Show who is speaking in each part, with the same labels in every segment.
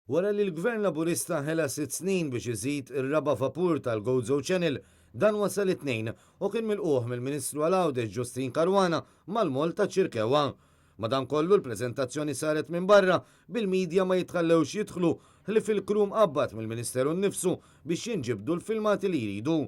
Speaker 1: Wara li l-Gvern Laburista ħela sitt snin biex iżid ir-raba' vapur tal-Gozo Channel, dan wasal it-Tnejn u kien milqugħ mill-Ministru għal Għawdex Justyne Caruana mal-moll ta' Ċirkewwa. Madankollu l-preżentazzjoni saret minn barra, bil-media ma jitħallewx jidħlu ħlief il-crew mqabbad mill-Ministeru nnifsu biex jinġibdu l-filmati li jridu.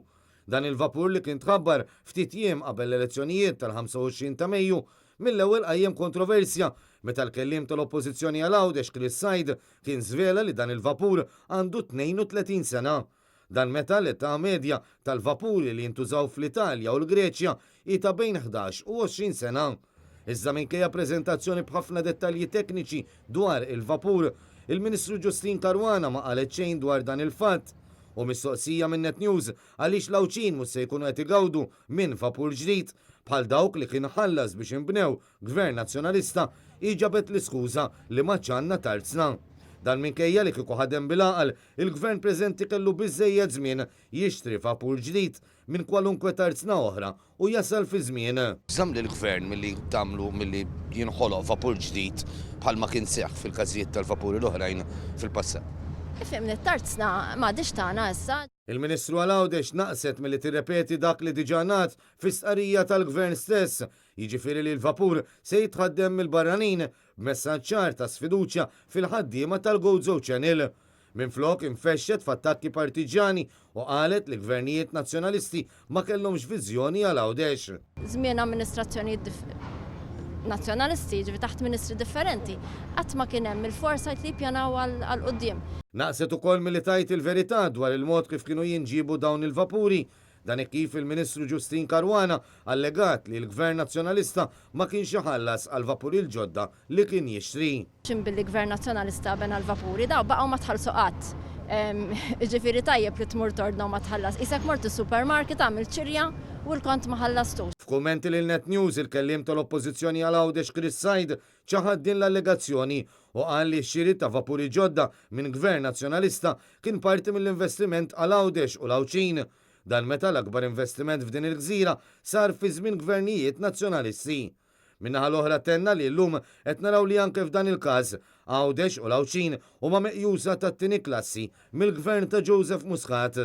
Speaker 1: Dan il-vapur li kien tħabbar ftit jiem qabel l-elezzjonijiet tal-25 ta' Mejju, mill-ewwel qajjem kontroversja meta l-kelliem tal-Oppożizzjoni għal Għawdex Chris Said kien żvela li dan il-vapur għandu 32 sena. Dan meta l-età medja tal-vapuri li jintużaw fl-Italja u l-Greċja hi ta' bejn 11 u 20 sena. Iżda minkejja preżentazzjoni b'ħafna dettalji tekniċi dwar il-vapur, il-Ministru Justyne Caruana ma qalet xejn dwar dan il-fatt. U mistoqsija minn Net News għaliex l-Għawdxin mhux se jkunu qed igawdu minn vapur ġdid, bħal dawk li kien ħallas biex inbnew Gvern Nazzjonalista, hi ġabet l-iskuża li m'għadx għandna tarzna. Dan minkejja li kieku ħadem bil-għaqal, il-Gvern preżenti kellu biżżejjed żmien jixtri vapur ġdid minn kwalunkwe tarzna oħra u jasal fi żmien. Żamm lill-Gvern milli tagħmlu milli jinħoloq vapur ġdid bħalma kien seħħ fil-każijiet tal-vapuri l-oħrajn fil-passat.
Speaker 2: Ifhimni, t-tarzna m'għadhiex tagħna issa.
Speaker 1: Il-Ministru għal Għawdex naqset milli tirrepeti dak li diġà ngħad fi stqarrija tal-Gvern stess, jiġifieri li l-vapur se jitħaddem mill-barranin, b'messaġġ ċar ta' sfiduċja fil-ħaddiema tal-Gozo Channel. Minflok infexxet f'attakki partiġġjani u qalet li gvernijiet Nazzjonalisti ma kellhomx viżjoni għal Għawdex.
Speaker 2: Żmien amministrazzjonijiet Nazzjonalisti, jiġifieri taħt ministri differenti, qatt ma kien hemm il-foresight li jippjanaw għal quddiem.
Speaker 1: Naqset ukoll milli tgħid il-verità dwar il-mod kif kienu jinġiebu dawn il-vapuri. Dan hekk kif il-Ministru Justyne Caruana allegat li l-Gvern Nazzjonalista ma kienx iħallas għall-vapuri l-ġodda li kien jixtri.
Speaker 2: X'in billi Gvern Nazzjonalista bena l-vapuri, dawn baqgħu ma tħallsu qatt. Jiġifieri tajjeb li tmur tordna u ma tħallas. Qisek mort is-supermarket għamilt xirja u l-kont ma ħallastux.
Speaker 1: F'kummenti lil Net News, il-kelliem tal-Oppożizzjoni għal Għawdex Chris Said ċaħad din l-allegazzjoni u qal li x-xiri ta' vapuri ġodda minn Gvern Nazzjonalista kien parti mill-investiment għal Għawdex u l-Għawdxin. Dan meta l-akbar investiment f'din il-gżira sar fi żmien gvernijiet Nazzjonalisti. Min-naħa l-oħra tenna li llum qed naraw li anke f'dan il-każ, Għawdex u l-Għawdxin huma meqjusa tat-tieni klassi mill-Gvern ta' Joseph Muscat.